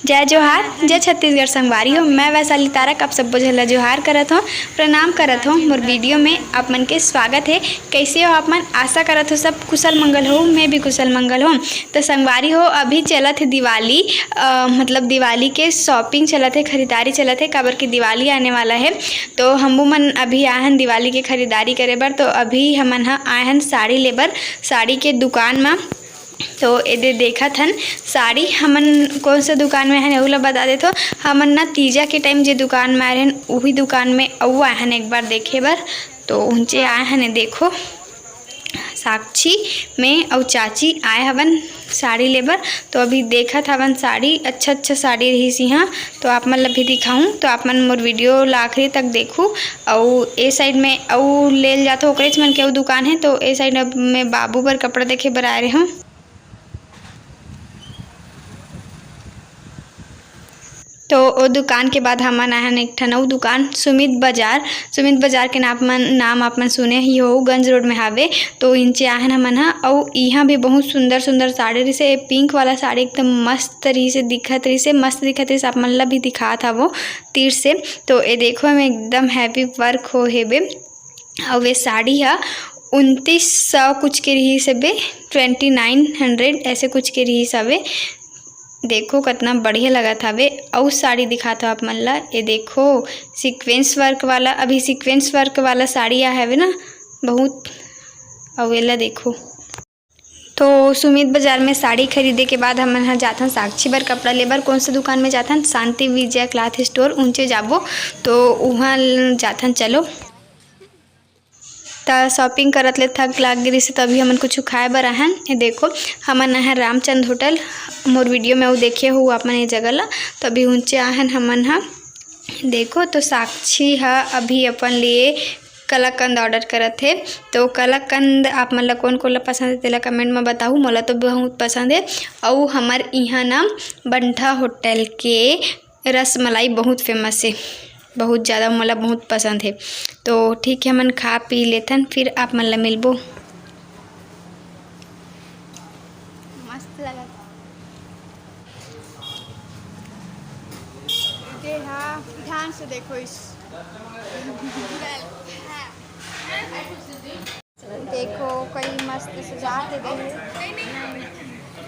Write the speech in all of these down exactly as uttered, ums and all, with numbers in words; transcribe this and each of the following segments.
जय जोहार, जय छत्तीसगढ़ संगवारी हो। मैं वैशाली तारक आप सब्बो झन ला जोहार करत हों, प्रणाम करत हों। मोर वीडियो में आप मन के स्वागत हे। कैसे हो आप मन? आशा करत हों सब कुशल मंगल हो, मैं भी कुशल मंगल हों। तो संगवारी हो, अभी चलत हे दिवाली, अ, मतलब दिवाली के shopping चलत हे, खरीदारी चलत हे, काबर कि दिवाली आने वाला हे। तो हमू मन अभी आए हन दिवाली के खरीदारी करे बर। तो अभी हमन ह आए हन साड़ी ले बर, साड़ी के दुकान म। तो एदे देखत हन साड़ी, हमन कौन सा दुकान में हन, एहू ला बता देथो। हमन ना तीजा के time जे दुकान में आए रहन, उही दुकान में अउ आए हन एक बार देखे बर। तो उंचे आए हन, देखो, साक्षी, मैं अउ चाची आए हवन साड़ी ले बर। तो अभी देखत हवन साड़ी, अच्छा अच्छा साड़ी रहिस इहाँ, तो आप मन ला भी दिखाऊं। तो आप मन मोर वीडियो ला आखिरी तक देखू। अउ ए side में अउ ले जाथो, ओकरेच मन के अउ दुकान हे। तो ए side अब मैं बाबू बर कपड़ा देखे बर आए रहे हूँ। तो ओ दुकान के बाद हमन आए हन एक ठन अउ दुकान, सुमित बाजार। सुमित बाजार के नाम मन, नाम आप मन सुने ही हो, गंज रोड में हावे। तो इंचे आए हन हमन ह, अउ इहाँ भी बहुत सुंदर सुंदर साड़ी रिहिसे। पिंक वाला साड़ी एकदम मस्त रिहिसे, दिखत रिहिसे, मस्त दिखत रिहिसे। आप मन ला भी दिखात हवो तीर से। तो ए देखो, एमे एकदम heavy work हो हेबे। अउ ए साड़ी ह उनतीस सौ कुछ के रिहिस हवे, twenty nine hundred ऐसे कुछ के रिहिस हवे। देखो कतना बढ़िया लगत हवे। अउ साड़ी दिखात हो आप मन ला, ये देखो sequence work वाला, अभी sequence work वाला साड़ी आ हवे ना बहुत। अउ एला देखो। तो सुमित बाजार में साड़ी खरीदे के बाद हमन ह जाथन साक्षी बर कपड़ा लेबर। कौन सा दुकान में जाथन? शांति विजय cloth store, उंचे जाबो। तो उहाँ ल-, जाथन, चलो। त shopping करत ले थक लाग गे रिहिसे, त अभी हमन कुछु खाए बर आहन। ये देखो, हमन आहन रामचंद होटल, मोर वीडियो में वो देखे हो आप मन ये जगह ला। तो अभी उंचे आहन हमन ह। देखो, तो साक्षी ह अभी अपन लिए कलाकंद order करत हे। तो कलाकंद आप मन ला कोन कोन ला पसंद हे, तेला comment में बताहू। मोला तो बहुत पसंद हे। अउ हमर इहाँ ना बंठा होटल के रसमलाई बहुत famous हे, बहुत ज़्यादा मोला बहुत पसंद हे। तो ठीक है, हमन खा पी लेथन, फिर आप मन ला मिलबो। मस्त लगत। ये हा ध्यान से देखो इस। देखो, कई मस्त सजा के दे हे।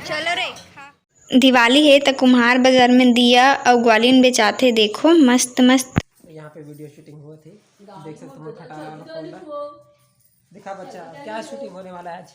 चलो रे, खा। दिवाली हे त कुम्हार बाजार में दिया अउ ग्वालिन बेचाथे। देखो, मस्त मस्त। यहाँ पे video shooting हुआ थे, देख सकते हो, खटारा वाला folder। दिखा बच्चा, क्या shooting होने वाला है आज?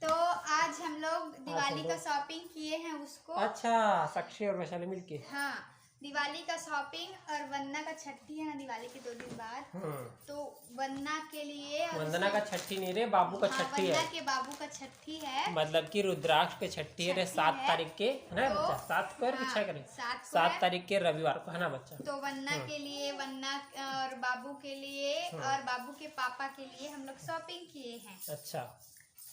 तो आज हम लोग दिवाली का shopping किए हैं उसको। अच्छा, साक्षी और वैशाली मिलके। हाँ, दिवाली का shopping और वंदना का छठी है ना दिवाली के दो दिन बाद। हम्म। तो वंदना के लिए और वंदना उसके का छठी नहीं रे, बाबू का हाँ, छठी है। वंदना के बाबू का छठी है। मतलब कि रुद्राक्ष के छठी है रे, छठी सात है। तारीख के, है ना तो बच्चा? सात को है कि हाँ, छह को? सात को सात है। तारीख के रविवार को, है ना बच्चा? तो वंदना हम्म। के लिए, वंदना और बाबू के लिए हम्म। और बाबू के पापा के लिए हम लोग shopping किए हैं। अच्छा।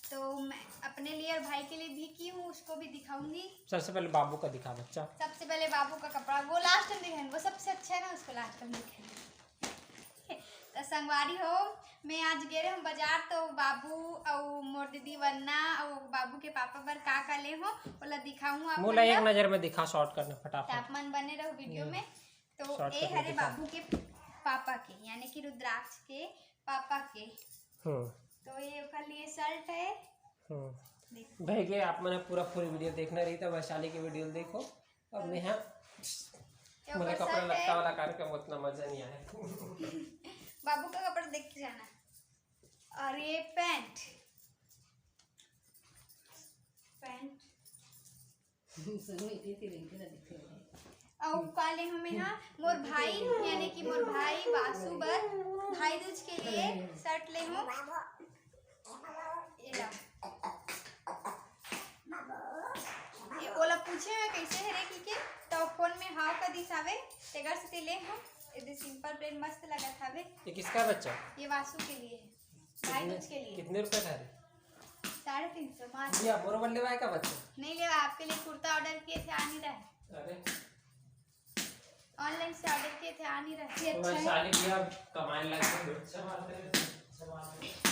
तो मैं अपने लिए और भाई के लिए भी की हूँ, उसको भी दिखाऊंगी। सबसे पहले बाबू का दिखा बच्चा। सबसे पहले बाबू का कपड़ा, वो last में दिखाएंगे, वो सबसे अच्छा है ना, उसको last में दिखाएंगे। तो संगवारी हो, मैं आज गे रहे हूँ बाजार, तो बाबू अउ मोर दीदी वन्ना अउ बाबू के पापा बर का का ले हो, ओला दिखाऊँ आप मोला मन एक ला। नजर में दिखा shortcut में तो फटाफट। आप मन बने रहो video हम्म। में। तो shortcut ए में हरे दिखा। बाबू के पापा के, यानी कि रुद्राक्ष के पापा के। हम्म। तो ये ओकर लिए shirt है। हम्म। देखो। भाई के आप मन पूरा full video देखना रही तो वैशाली के video देखो। अब नेहा, ये मोला ऊपर कपड़ा shirt लत्ता है। वाला कार्यक्रम उतना मजा नहीं आया। बाबू का कपड़ा देख के जाना। और ये pant, pant। अउ का ले हूँ मैं हा? मोर भाई, यानी कि मोर भाई वासु बर भाई दूज के लिए shirt ले हूँ। ये ला। ये ओला पूछे मैं कैसे हे रे कहिके, तो phone में हाव का दिस आवे, तेकर सेती ले हूँ। ये दे simple plain मस्त लगत हवे। ये किसका बच्चा? ये वासु के लिए है, भाई कितने, दूज के लिए। कितने रुपए का रे? साढ़े तीन सौ मात्र। भैया, मोर बर लेवाए का बच्चा? नहीं लेवा, आपके लिए कुर्ता order किए थे, आ नहीं रहा है। अरे। Online से order किए थे, आ नहीं रहा है। तो अच्छा है। वैशाली भैया कमाने लग गए, अच्छा बात है, अच्छा बात है।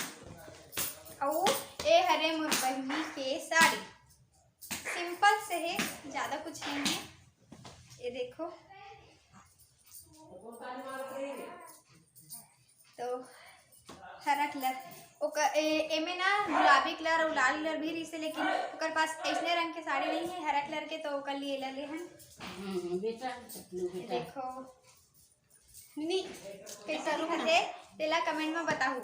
अउ ए हरे मोर बहिनी के साड़ी, simple से है, ज़्यादा कुछ नहीं है। देखो, तो हरा कलर, ओकर ए, एमे ना गुलाबी कलर अउ लाल कलर भी रहिसे, लेकिन ओकर पास अइसने रंग के साड़ी नहीं है हरा कलर के, तो ओकर लिए ले ले हन। हम्म, बेटा, चपलू बेटा। देखो, नी, कैसा रुक है, तेला कमेंट में बताहू।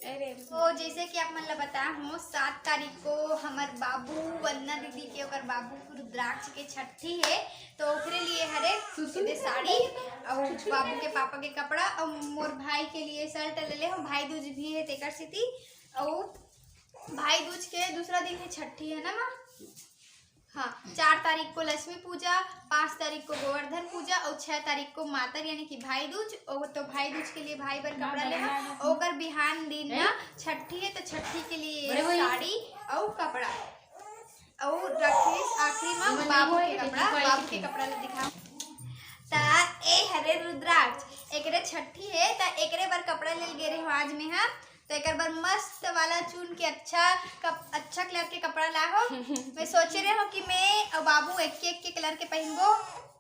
अरे। तो जैसे कि आप मन ला बता हूँ, सात तारीख को हमर बाबू, वंदना दीदी के, ओकर बाबू रुद्राक्ष के छठी है, तो ओकरे लिए हरे सुसु एदे साड़ी, और बाबू के पापा के कपड़ा, और मोर भाई के लिए शर्ट ले ले हूँ, भाई दूज भी है तेकर सेती, और भाई दूज के दूसरा दिन है छठी, है ना माँ? हाँ, चार तारीख को लक्ष्मी पूजा, पाँच तारीख को गोवर्धन पूजा और छह तारीख को मातर यानी कि भाई दूज। और तो भाई दूज के लिए भाई बर कपड़ा लेना, ओकर बिहान दिन ना छठी है, तो छठी के लिए साड़ी और कपड़ा। और रखिस आखिरी में बाबू के कपड़ा, बाबू के कपड़ा ले दिखाओ। ता ए हरे रुद्राक्ष, एकरे छठी है, ता एकरे बर कपड़ा ले गे रहे आज में, हाँ। तो एकर बर मस्त वाला चुन के अच्छा कप-, अच्छा कलर के कपड़ा ला हो। मैं सोचे रहे हो कि मैं और बाबू एक के, एक के कलर के पहनबो,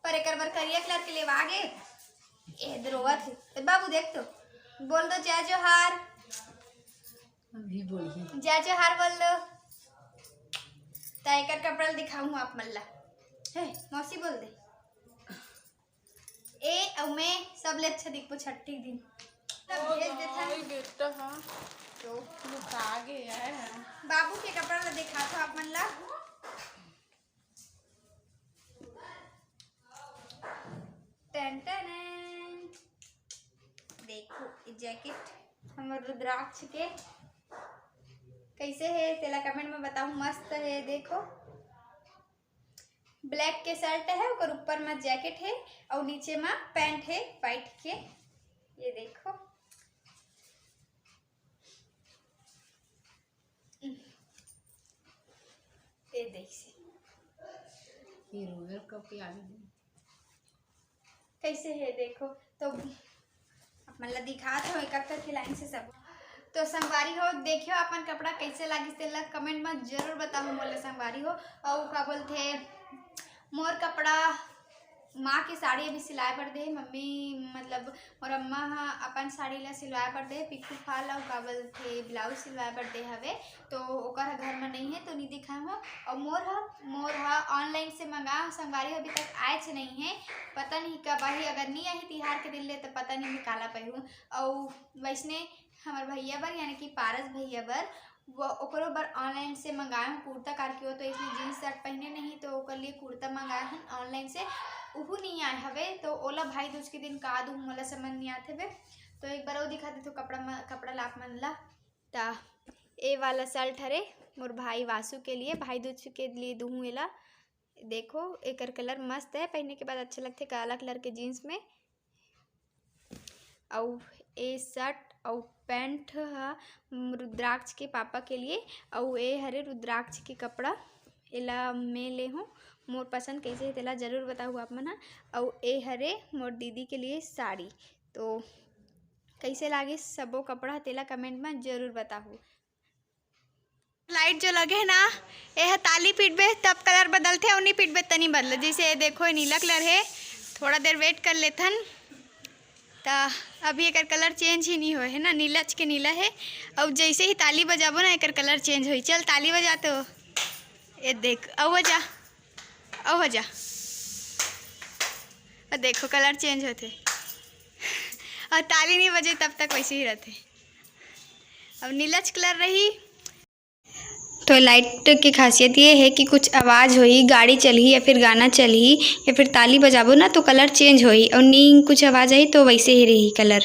पर एकर बर करिया कलर के लेवा गे। ए, रोवत है। ए, बाबू देख तो, बोल दो जय जोहार। अभी बोलिए। जय जोहार बोल दो। ता एकर कपड़ा दिखाऊँ आप मन ला। हे, मौसी बोल दे। ए, अउ मैं सबले अच्छा दिखबो छट्ठी के दिन। तब ओ भेज देथन। भाई, बेटा हा तो लुका गे है। बाबू के कपड़ा ला दिखाथो आप मन ला। टन टन। देखो, ये जैकेट हमर रुद्राक्ष के कैसे है, तेला कमेंट में बताओ। मस्त है, देखो। ब्लैक के शर्ट है, ओकर ऊपर में जैकेट है और नीचे में पैंट है व्हाइट के। ये देखो, ये देख से ये रोयल कप के आगे दे। कैसे है देखो, तो आप मन ला दिखात हो एक एक करके लाइन से सब। तो संगवारी हो, देखियो अपन कपड़ा कैसे लागिस, तेला कमेंट में जरूर बताओ मोला संगवारी हो। और का बोलथे, मोर कपड़ा माँ के साड़ी अभी सिलाए बर दे, मम्मी मतलब मोर अम्मा ह अपन साड़ी ला सिलवाए बर दे, पिकू फाल अउ का बोलथे ब्लाउज सिलवाए बर दे हवे, तो ओकर ह घर में नहीं है तो नहीं दिखाए हो। और मोर ह, मोर ह ऑनलाइन से मंगा संगवारी हो, अभी तक आएच नहीं है, पता नहीं कब आही। अगर नहीं आही तिहार के दिन ले तो पता नहीं मैं काला पहिरूँ। और वैसने हमर भैया बर यानी कि पारस भैया बर वो ओकरो बर ऑनलाइन से मंगाए हूँ कुर्ता, कारके वो तो इसने जींस शर्ट पहने नहीं, तो ओकर लिए कुर्ता मंगाए हन ऑनलाइन से, उहू नहीं आए हवे, तो ओला भाई दूज के दिन का दूँ मोला समझ नहीं आत हवे। तो एक बार वो दिखा देथो कपड़ा म-, कपड़ा ला आप मन ला। ता ए वाला शर्ट हरे मोर भाई वासु के लिए, भाई दूज के लिए दूँ एला। देखो एकर कलर मस्त है, पहने के बाद अच्छा लगथे काला कलर के जींस में। अउ ए शर्ट अउ पैंट ह रुद्राक्ष के पापा के लिए, अउ ए हरे रुद्राक्ष के कपड़ा, एला मैं ले हूँ। मोर पसंद कैसे हे तेला जरूर बताहू आप मन ह। अउ ए हरे मोर दीदी के लिए साड़ी। तो कैसे लागे सबो कपड़ा तेला कमेंट में जरूर बताहू। लाइट जो लगे है ना, ये ह ताली पीटबे तब कलर बदलथे, अउ नहीं पीटबे त नहीं बदले। जैसे ये देखो, ये नीला कलर है, थोड़ा देर वेट कर लेथन, त अभी एकर कलर चेंज ही नहीं होए है ना, नीला के नीला है। अउ जैसे ही ताली बजाबो ना, एकर कलर चेंज होई। चल ताली बजा तो, ये देख, अउ बजा, अउ बजा, अउ देखो कलर चेंज होथे। और ताली नहीं बजे तब तक वैसे ही रहथे। अब नीलच कलर रही। तो लाइट के खासियत ये है कि कुछ आवाज़ होही, गाड़ी चलही या फिर गाना चलही या फिर ताली बजाबो ना तो कलर चेंज होही, और नी कुछ आवाज़ आई तो वैसे ही रही कलर।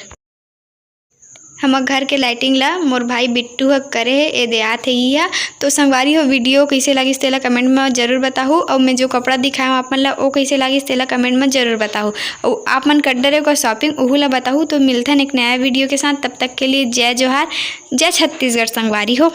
हमर घर के लाइटिंग ला मोर भाई बिट्टू ह करे हे, ए दे आत हे इही ह। तो संगवारी हो, वीडियो कैसे लागिस तेला कमेंट में जरूर बताहू, और मैं जो कपड़ा दिखाए हूँ आप मन ला, वो कैसे लागिस तेला कमेंट में जरूर बताहू, और आप मन कर डरे ओकर शॉपिंग, ओहू ला बताहू। तो मिलथन एक नया वीडियो के साथ, तब तक के लिए जय जोहार, जय छत्तीसगढ़ संगवारी हो।